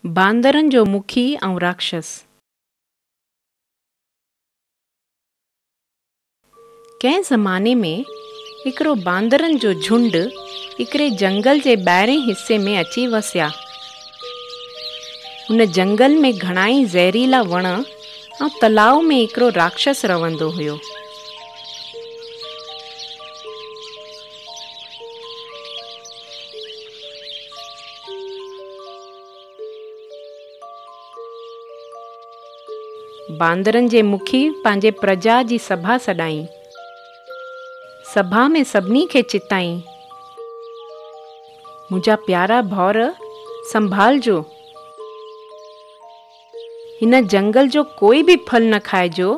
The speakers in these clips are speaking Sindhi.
باندرن جو مکي ۽ راڪشس. ڪنهن زماني ۾ هڪڙو باندرن جو جهنڊ هڪڙي جنگل جي ٻاهرين حصي ۾ اچي وسيا. هن جنگل ۾ گهڻائي زهريلا وڻ ۽ تلاء ۾ هڪڙو راڪشس رهندو هيو. باندرن جي مکي پنهنجي پرجا جي سڀا سڏائي. سڀا ۾ سڀني کي چتائين، منهنجا پيارا ڀائر، سنڀالجو. هن جنگل جو ڪوئي به ڦل نه کائجو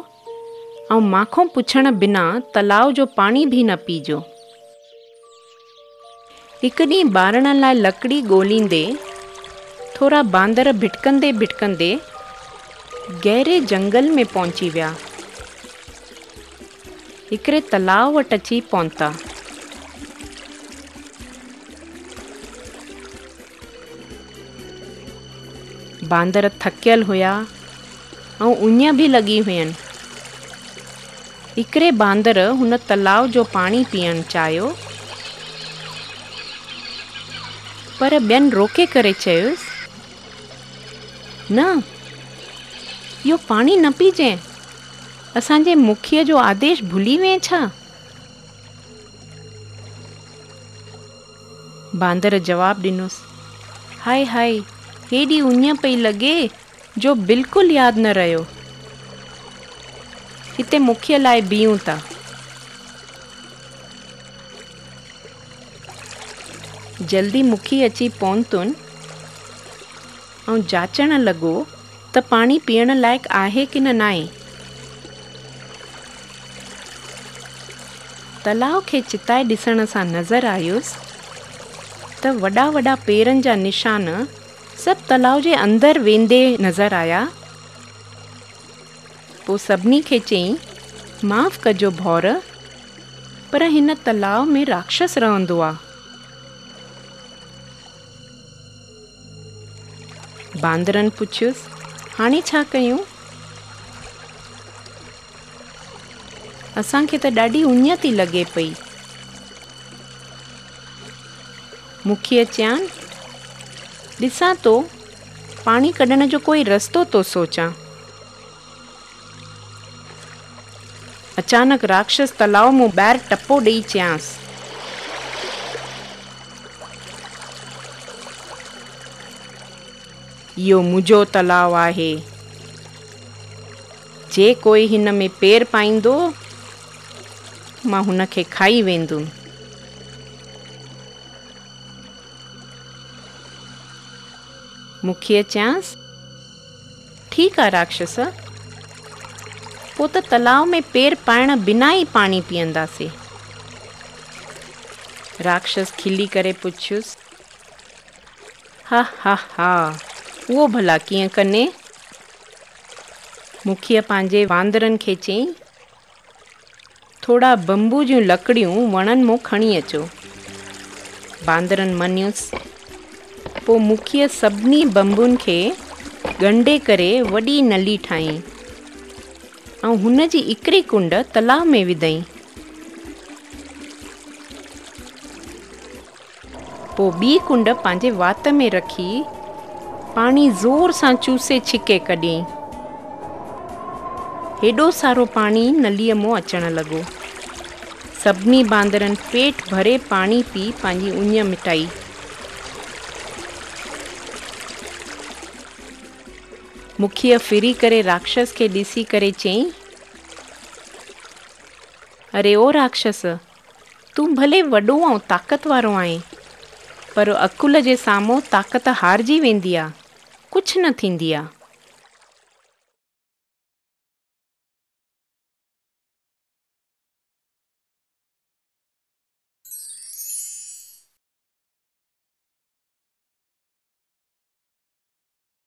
۽ مان کان پڇڻ بنا تلاء جو پاڻي به نه پيجو. هڪ ڏينهن ٻارڻ لاء لڪڙي ڳوليندي ٿورا باندر ڀٽڪندي ڀٽڪندي گهري جنگل ۾ پهچي ويا. هڪڙي تلاء وٽ اچي پهتا. باندر ٿڪيل هيا ۽ اڃ به لڳي هين. هڪڙي باندر هن تلاء جو پاڻي پيئڻ چاهيو، پر ٻين روڪي ڪري چيس، نه، اهو پاڻي نه پيئجانء، اسان جي مکيء جو آديش ڀلي وئين ڇا؟ باندر جواب ڏنس، هاء هاء، هيڏي اڃ پئي لڳي جو بلڪل ياد نه رهيو. هتي مکيء لاء بيهون ٿا. جلدي مکي اچي پهتن ۽ جاچڻ لڳو ته پاڻي پيئڻ لائق آهي ڪي نه ناهي. تلاء کي چتائي ڏسڻ سان نظر آيس ته وڏا وڏا پيرن جا نشان سڀ تلاء جي اندر ويندي نظر آيا. پوء سڀني کي چيائين، معاف ڪجو ڀائر، پر هن تلاء ۾ راڪشس رهندو آ. باندرن پڇيس، هاڻي ڇا ڪيون؟ اسان کي ته ڏاڍي اڃ ٿي لڳي پئي. مکيء چيان، ڏسان ٿو، پاڻي ڪڍڻ جو ڪوئي رستو ٿو سوچان. اچانڪ راڪشس تلاء مون ٻاهر ٽپو ڏيئي چيانس. اهو منهنجو تلاء آهي. جي ڪوئي هن ۾ پير پائيندو، مان هن کي کائي ويندم. مکيء چيانس، ٺيڪ آ راڪشس، پوء ته تلاء ۾ پير پائڻ بنا ئي پاڻي پيئنداسين. راڪشس کلي ڪري پڇيس، ها ها ها، اهو ڀلا ڪيئن ڪنين؟ مکيء پنهنجي باندرن کي چيائين، ٿورا بمبو جون لڪڙيون وڻن مون کڻي اچو. باندرن مڃيس. پوء مکيء سڀني بمبن کي ڳنڍي ڪري وڏي نلي ٺاهي ۽ هن جي هڪڙي ڪنڊ تلاء ۾ وڌائين. پوء ٻي ڪنڊ پنهنجي وات ۾ رکي پاڻي زور سان چوسي ڇڪي ڪڍيائين. هيڏو سارو پاڻي نليء مون اچڻ لڳو. سڀني باندرن پيٽ ڀري پاڻي پي پنهنجي اڃ مٽائي. مکيء ڦري ڪري راڪشس کي ڏسي ڪري چيائين، اري او راڪشس! تون ڀلي وڏو ۽ طاقت وارو آهين، پر عقل جي سامهون طاقت هارجي ويندي آ، ڪجهه نه ٿيندي آ.